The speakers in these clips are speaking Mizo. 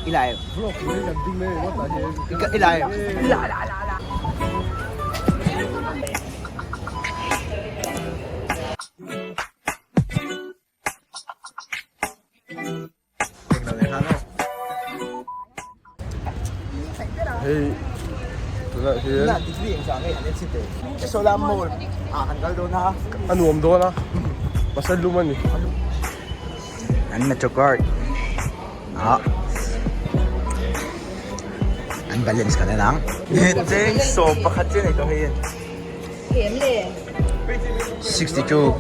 I lai em? I lai em? Hei tunah hian a nuam dawn a pasal lum a ni. An metro card ah an balance kan en ang. Cheng 11 chiah nei tawh hei hian. 62.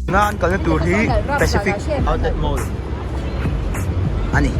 Tuna an kalna tur hi Pacific Outlet Mall a ni.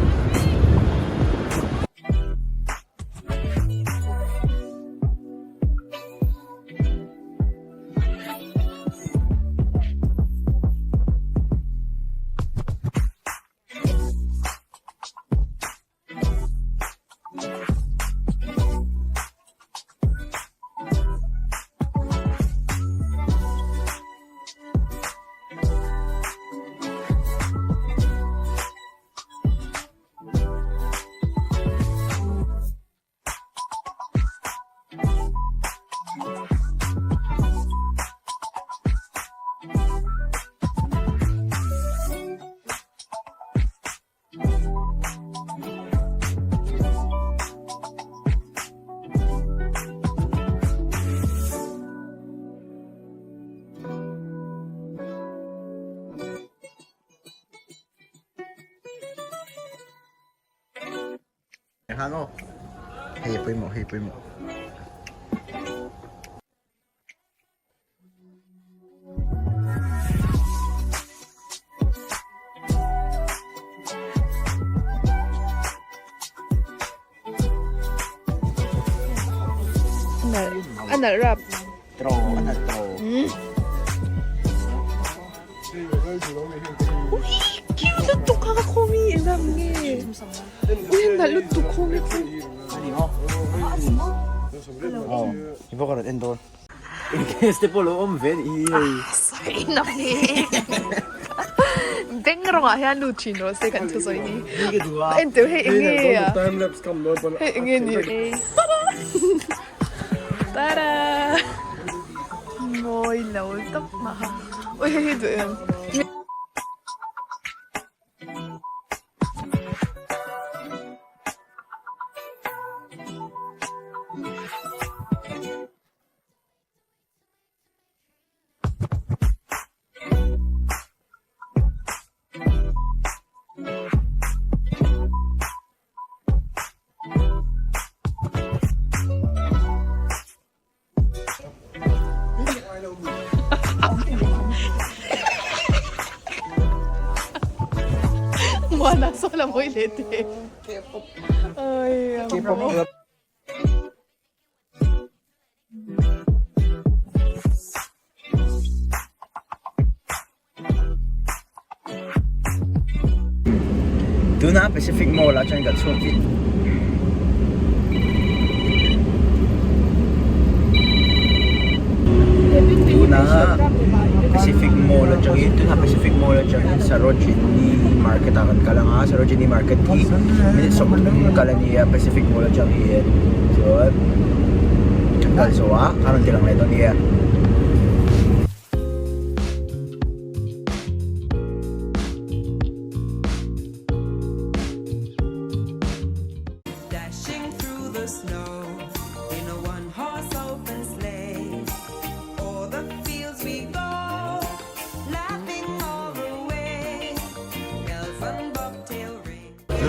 Hang aw hei a pawimawh hei a pawimawh. A nalh rap. Tro a nalh tro. Ui cute lutuk kha ka khaw mi eng ram nge. Ui a nalh lutuk khaw mi chu. Ani maw? Aw i bawk a rawn en dawn. In case te pawh lo awm ve anih hi hei. Sawi na hle. Beng rawngah hian lut thin rawh se kan thusawi hi. Entir hei eng nge a? Hei eng nge ni? Tada! Mawi lo tawp mah ha. Ui hei hi duh em? Muana saw la mawi leh teh. Tuna Pacific Mall ah chuan kan chhuak hi. Tuna Pacific Mall atangin tuna Pacific Mall atangin Sarojini Market ah kan kal ang a Sarojini Market hi minute 30 kal a ni a Pacific Mall atang hian chuan kan kal zawh a a rawn ti lang leh dawn nia.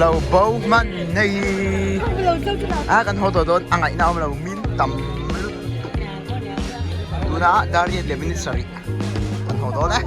Lo bo hman nei a kan haw tawh dawn a ngaihna awm lo min tam lutuk tunah dar riat leh minute sarih kan haw dawn e.